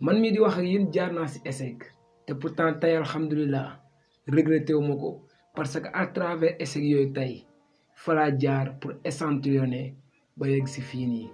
man mii di wax ak yéen jaar naa ci échec te pourtant tey alhamdulilah regretté wu ma ko parce que à travers échec yooyu tey fa laa jaar pour échantillonner ba yegg ci fii nii.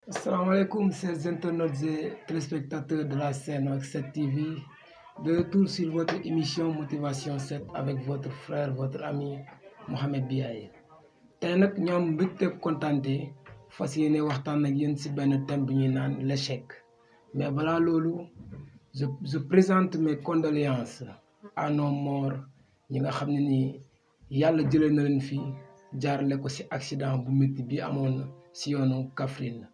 Assalamu alaikum, chers internautes et téléspectateurs de la chaîne 7 TV. De retour sur votre émission Motivation 7 avec votre frère, votre ami Mohamed Biaye. Tey nag ñoom mbégte kontaante fas yéene waxtaan ak yéen ci benn thème bi ñuy naan l'échec. Mais balaa loolu je présente mes condoléances à nos morts ñi nga xam ne ni yàlla jëlee na leen fii jaarale ko ci accident bu métti bi amoon ci yoonu Kaffrine.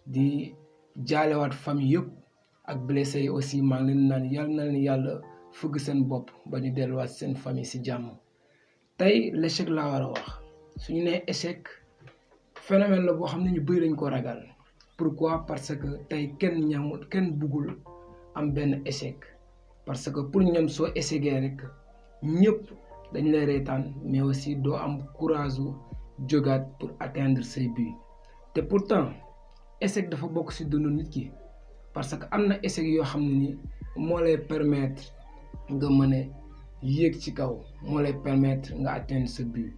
di jaalewaat famille yëpp ak blessé yi aussi maa ngi leen naan yàlla na leen yàlla fëgg seen bopp ba ñu delluwaat seen famille ci jàmm. Tey l'échec laa war a wax suñu nee échec phénomène la boo xam ne ñu bëri dañ ko ragal. Pourquoi? Parce que tey kenn buggul am benn échec parce que pour ñoom soo échecgee rek ñëpp dañ lay reetaan mais aussi doo am courage u jógaat pour atteindre say buts te pourtant échec dafa bokk ci dundu nit ki parce que am na échec yoo xam ne ni moo lay permettre nga mën a yéeg ci kaw moo lay permettre nga atteindre sa but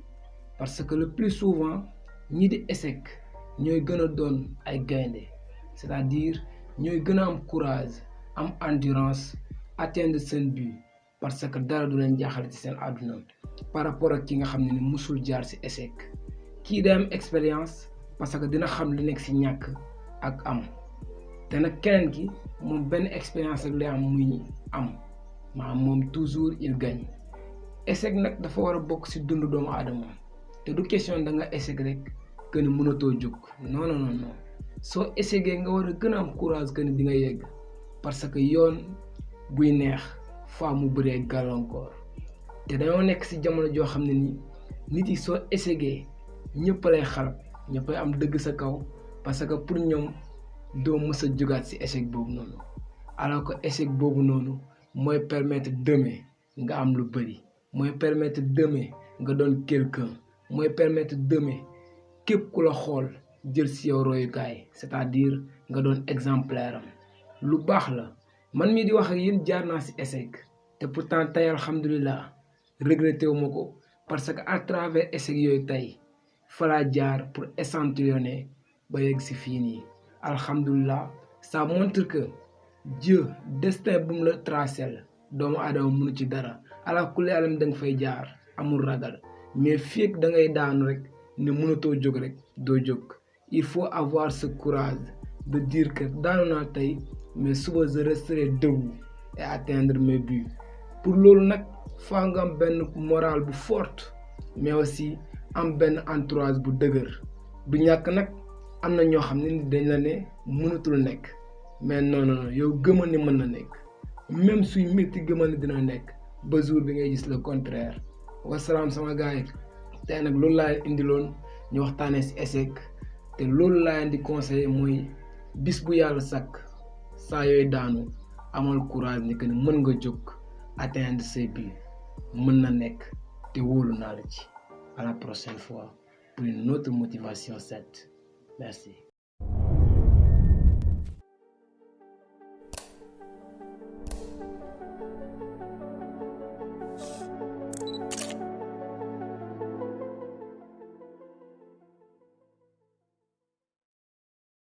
parce que le plus souvent ñi di échec ñooy gën a doon ay gaynde c'est-à-dire ñooy gën a am courage am endurance atteindre seen but parce que dara du leen jaaxal ci seen àdduna par rapport ak ki nga xam ne ni musul jaar ci échec kii day am expérience parce que dina xam li nekk ci ñàkk ak am te nag keneen ki moom benn expérience rek lay am muy am maanaam moom toujours il gagne. Échec nag dafa war a bokk ci dundu doomu aadama te du question da nga échec rek que ni mënatoo jóg non soo échecgee nga war a gën a am courage que ni di nga yegg parce que yoon buy neex faa mu bëree gàllankoor te dañoo nekk ci jamono joo xam ne ni nit yi soo échecgee ñëpp lay xarab ñëppay am dëgg sa kaw parce que pour ñoom doo mës a jógaat ci échec boobu noonu alors que échec boobu noonu mooy permettre demain nga am lu bari mooy permettre demain nga doon quelqu'un mooy permettre demain képp ku la xool jël ci yow royukaay c'est-à-dire nga doon exemplaire am lu baax la man mii di wax ak yéen jaar naa ci échec te pourtant tey alhamdulilah regretté wu ma ko parce que à travers échec yooyu tey fa laa jaar pour échantillonner ba yegg ci fii nii alhamdulilah ça montre que Dieu destin bu mu la tracé la doomu aadama mënu ci dara ala kulli alam da nga fay jaar amul ragal mais fii ak da ngay daanu rek ne mënatoo jóg rek doo jóg il faut avoir ce courage de dire que daanu naa tey mais suba je resterai debout et atteindre mes buts pour loolu nag faa nga am benn morale bu forte mais aussi am benn entourage bu dëgër du ñàkk nag am na ñoo xam ne dañ la ne mënatul nekk mais non yow gëmal ni mën na nekk même suy métti gëmal ni dina nekk ba jour bi ngay gis le contraire. Wasalaam sama gars yi tey nag loolu laa indiloon ñu waxtaanee ci échec te loolu laa leen di conseiller mooy bis bu yàlla sàkk saa yooyu daanu amal courage ni que ni mën nga jóg atteindre ses buts mën na nekk te wóolu naa la ci. À la prochaine fois pour une autre motivation 7. Merci.